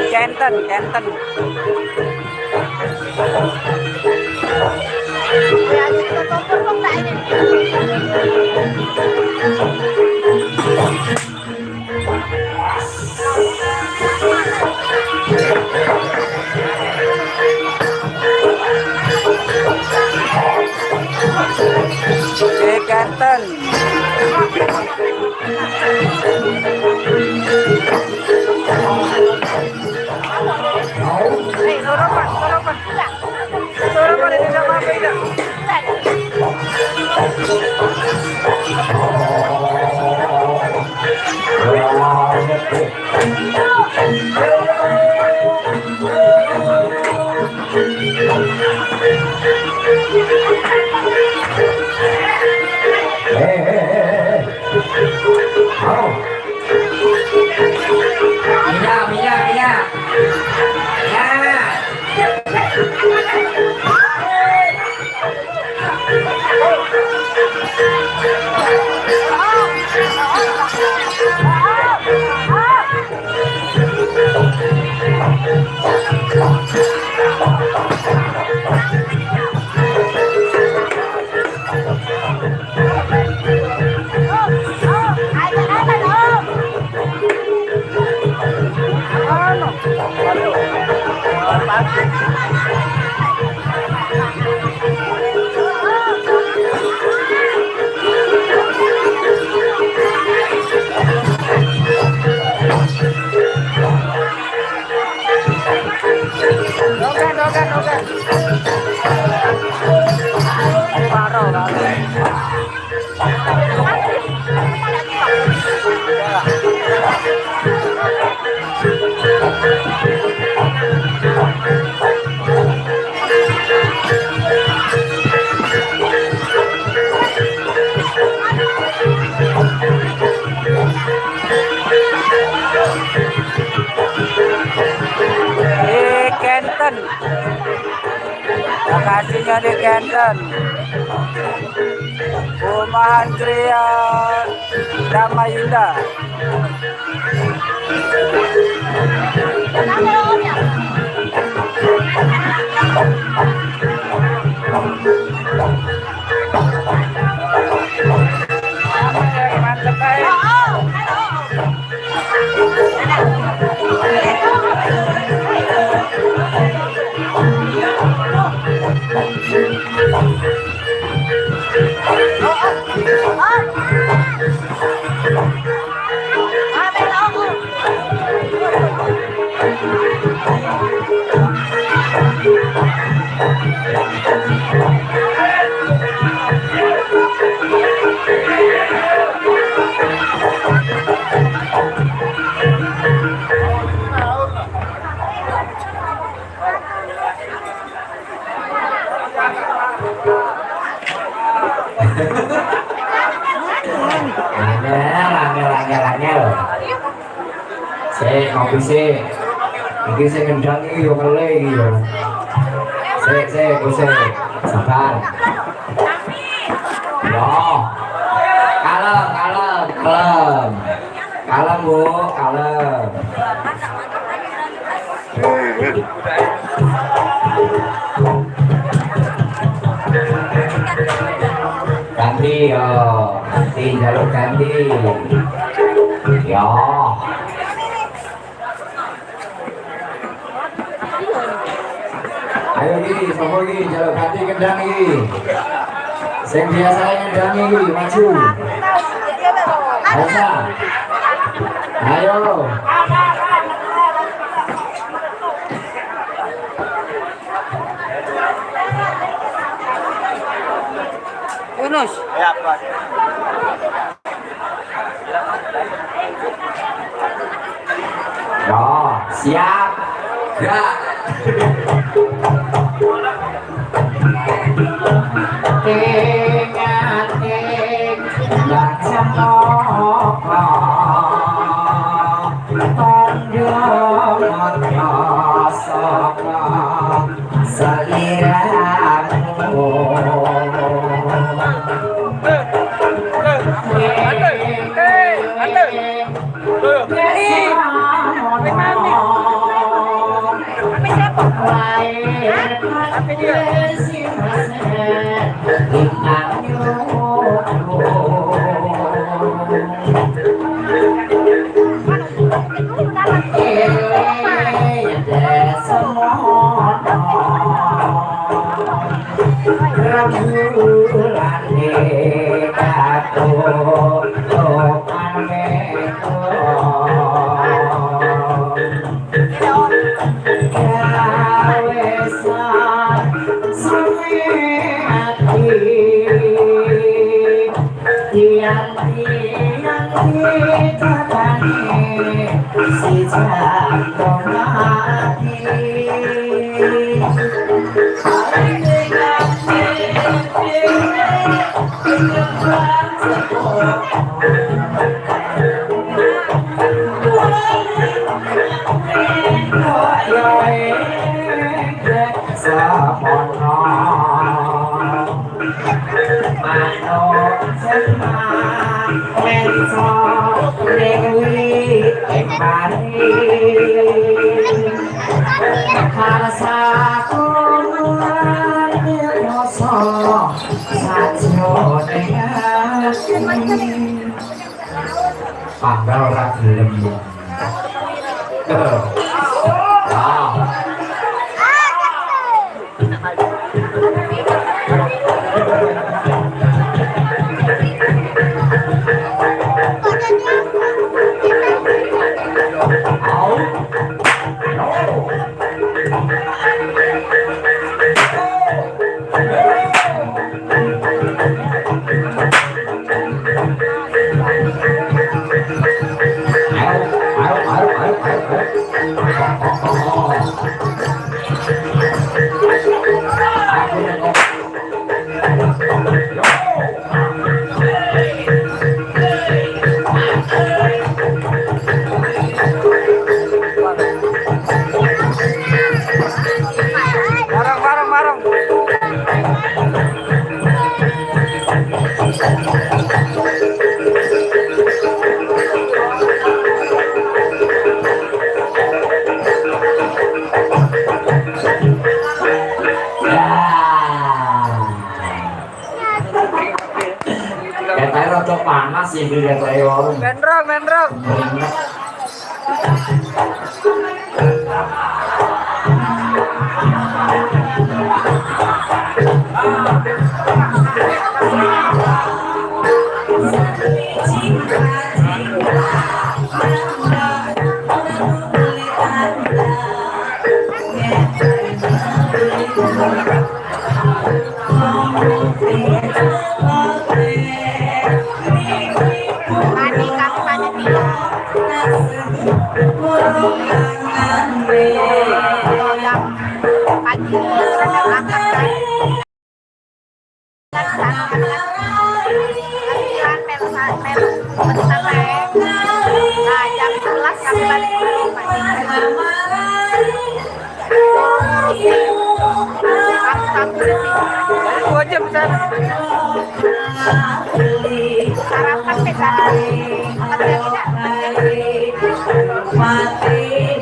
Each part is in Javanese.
Kenten, Kenten. Di Kenten. Kenten, lokasinya di Kenten, Perumahan Griya Damayunda. Mantep aja. Angel, angel, angel. Sik ngopi sik. Iki sing ngendang iki yo ngele iki yo. Sik, sik, sik. Sabar. Yo. Kalem, kalem, kalem. Kalem, Bu, kalem. Ganti yo, ganti jalur ganti. Yo. Ayo iki, sapa iki jalur ganti kendang iki. Sing biasa ngendangi iki maju. Elsa. Ayo. Yunus. Ya, siap. Ya. Ting-ating laksana tandha madya saka saliramu. Panggal ora gelem. Wah. Bareng bareng bareng. Katanya rada panas iki katanya wong. Mendrong mendrong. Nah, jam 11 kami balik dulu pagi. 2 jam sana. Sarapan deh sana. Makan siang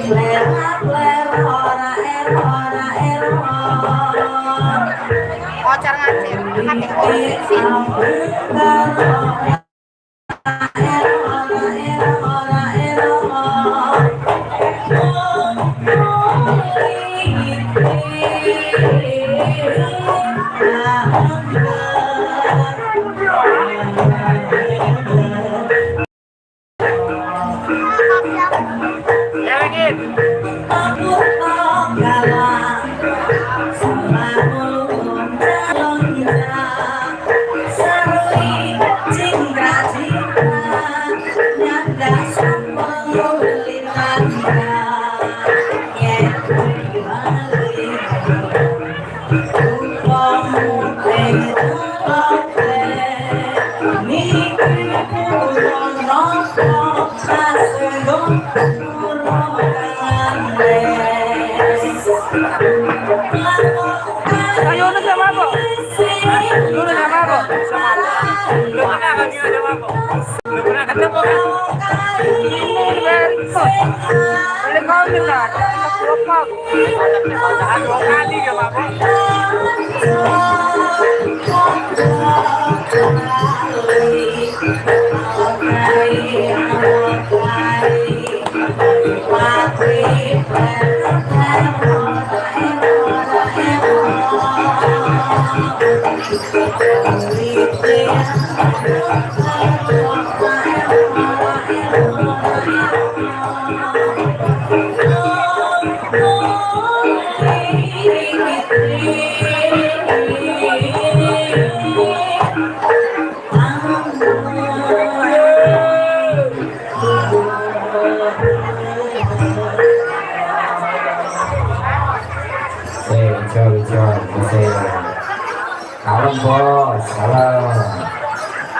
tidak? Kocar ngacir. Makan sih. Ayo na sama ko. Yunus sama ko. Sama ko. Belum pernah kan Yunus sama ko. Belum pernah ketemu kan. Boleh kau dengar. Dua kali ya Bapak. Sik, jol, jol, sik. Kalem, Bos, kalem.